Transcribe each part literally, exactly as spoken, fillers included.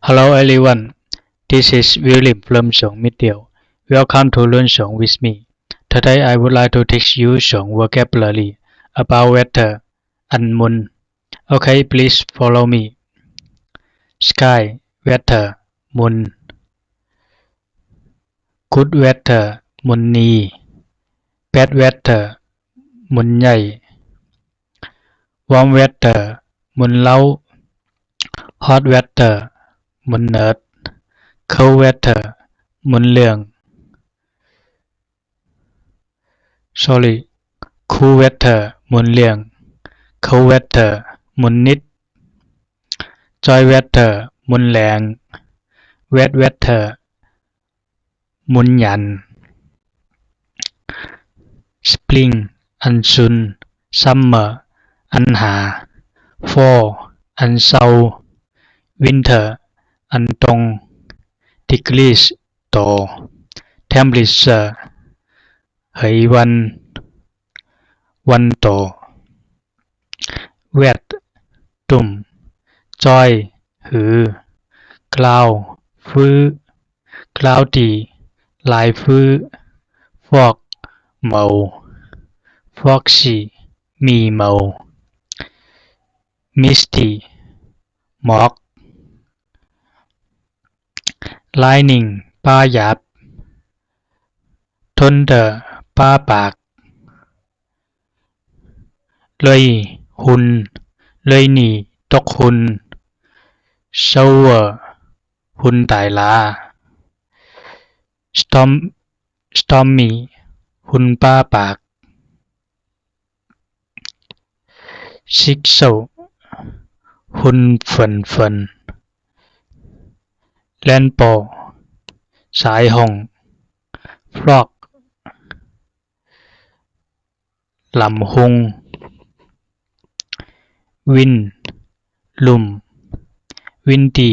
Hello everyone, this is William from Shong Media. Welcome to Learn Shong with me. Today I would like to teach you Shong vocabulary about weather and moon. Okay, please follow me. Sky weather, moon. Good weather, မွန်နံၤ. Bad weather, မွန်ညၢႆႉ. Warm weather, မွန်လဝ်း. Hot weather, မွန်နၢတ်. Cold weather, မွန်လႅင်. Sorry, cool weather, မွန်လႅင်. Cold weather, မွန်နံၣ်. Dry weather, မွန်လႅင်. Wet weather, မွန်ယၢၼ်. Spring, အၼ်သုၼ်. Summer, အၼ်ႁႃ. Fall, အၼ်သဝ်း. Winter, အၼ်တွင်. Degrees, တီၤ. Temperature, ဟွံႇဝၼ်း, ဝၼ်းတီၤ. Wet, တုမ်ႇ. Dry, ႁိုဝ်. Cloud, ၾူး. Cloudy, လၢႆၾူး. Fog, မဝ်. Foggy, မီႇမဝ်. Misty, မွၵ်. Lightning, ပႃးယၢပ်ႇ. Thunder, ပႃးပၢၵ်ႇ. လွႆးႁုၼ်ႈ. လွႆးၼီႈတူၵ်းႁုၼ်ႈ. Shower, ႁုၼ်ႈတၢႆလႃႇ. Storm, stormy, ႁုၼ်ႈပႃးပၢၵ်ႇ. Seesaw, ႁုၼ်ႈၾိုၼ်ႇၾိုၼ်ႇ. Rainbow, သၢႆႁွင်ႇ. Frog, လမ်ႁုင်ႈ. Wind, လုမ်ႈ. Windy,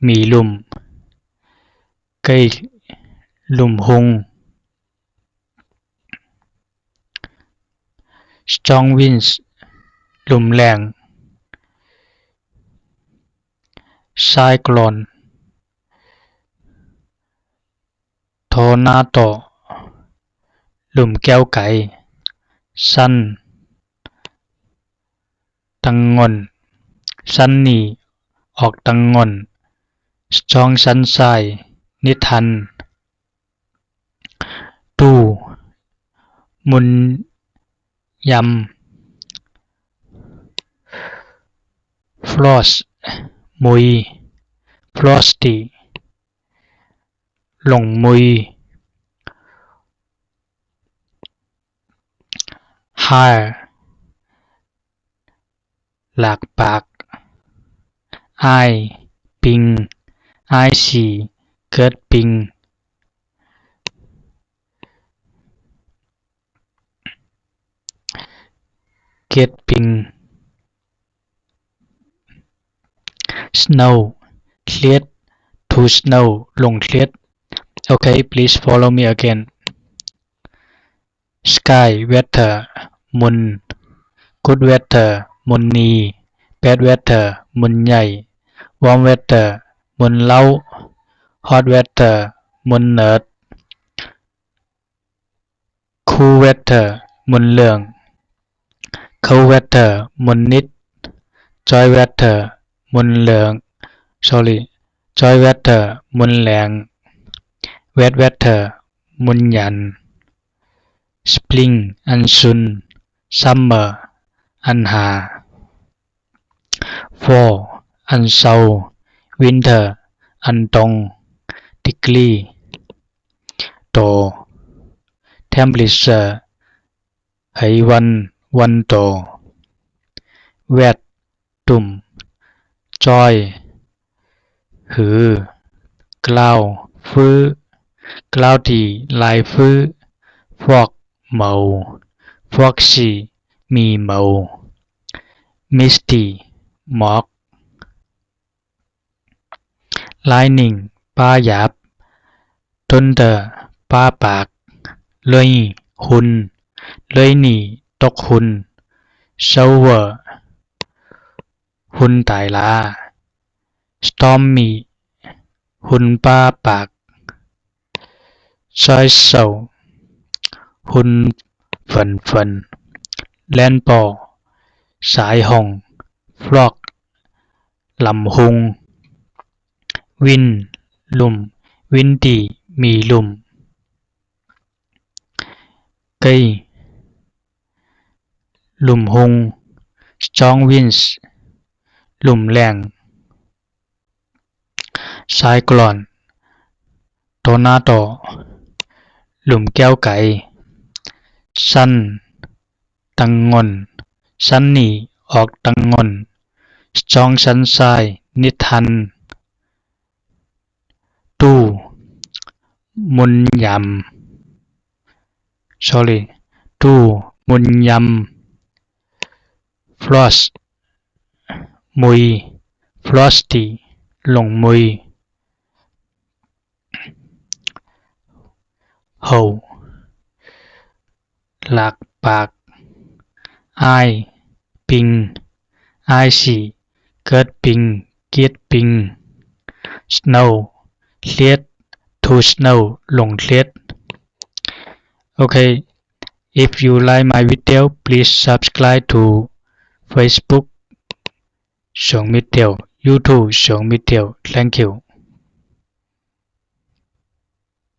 မီႇလုမ်ႈ. Gale, လုမ်ႈႁုင်ႈ. Strong winds, လုမ်ႈလႅင်ႈ. Cyclone, tornado, လုမ်ႈၵႅဝ်ႈၵႆ။ Sun, တၢင်းငွၼ်ႈ. Sunny, ဢွၵ်ႇတၢင်းငွၼ်ႈ. Strong sunshine, ၼိတ်းႁၼ်. Dew, မုၼ်ယမ်ႉ. Frost, မူၺ်ႈ. Frosty, လူင်မူၺ်ႈ. Hair, လၢၵ်ႇပၢၵ်ႇ. Eye, ပိင်ႈ. Eye, ၵိူတ်ႇပိင်ႈ. ၵိူတ်ႇပိင်ႈ. Snow, သလဵတ်ႈ. To snow, လူင်သလဵတ်ႈ. Okay, please follow me again. Sky weather, မုၼ်. Good weather, မုၼ်ၼီႈ. Bad weather, မုၼ်ယၢႆႈ. Warm weather, မုၼ်လဝ်း. Hot weather, မုၼ်ၼိူတ်ႇ. Cool weather, မုၼ်လႅင်ႈ. Cold weather, မုၼ်ၼိတ်း. Dry weather, မုၼ်လႅင်ႈ. Sorry, dry weather, မုၼ်လႅင်ႈ. Wet weather, မုၼ်ယၢၼ်. Spring, ဢၼ်သုၼ်. Summer, ဢၼ်ႁႃႈ. Fall, ဢၼ်သဝ်း. Winter, ဢၼ်တွင်ႈ. Degree, တီၤ. Temperature, ႁွံႇဝၼ်း, ဝၼ်းတီၤ. Wet, တုမ်ႇ. Dry, ႁိုဝ်. Cloud, ၾူး. Cloudy, လၢႆၾူး. Fog, မဝ်. Foggy, မီႇမဝ်. Misty, မွၵ်ႇ. Lightning, ပႃးယၢပ်ႇ. Thunder, ပႃးပၢၵ်ႇ. Rain, ႁုၼ်ႈ. Rainy, တူၵ်းႁုၼ်ႈ. Shower, ႁုၼ်ႈတၢႆလႃႇ. Stormy หุ่นป้าปาก Soil Soil หุ่นเฟินเฟิน Rainbow สายหง Frog ลำฮุง Wind ลุ่ม Windy มีลุ่ม เกย ลุ่มฮุง Strong Winds ลุ่มแรง Cyclone Tornado ลุ่มแก้วไก๋ Sun ตังงอน Sunny ออกตังงอน Strong Sunshine นิทาน ตู้ มุนยำ sorry ตู้ มุนยำ Frost มุย Frosty หลงมุย โฮ หลักปาก Ice ปิง Icy เกิดปิง เกลียดปิง Snow เกลียด To snow หลงเกลียด Okay, if you like my video, please subscribe to Facebook เสิงมิเตียว YouTube เสิงมิเตียว Thank you.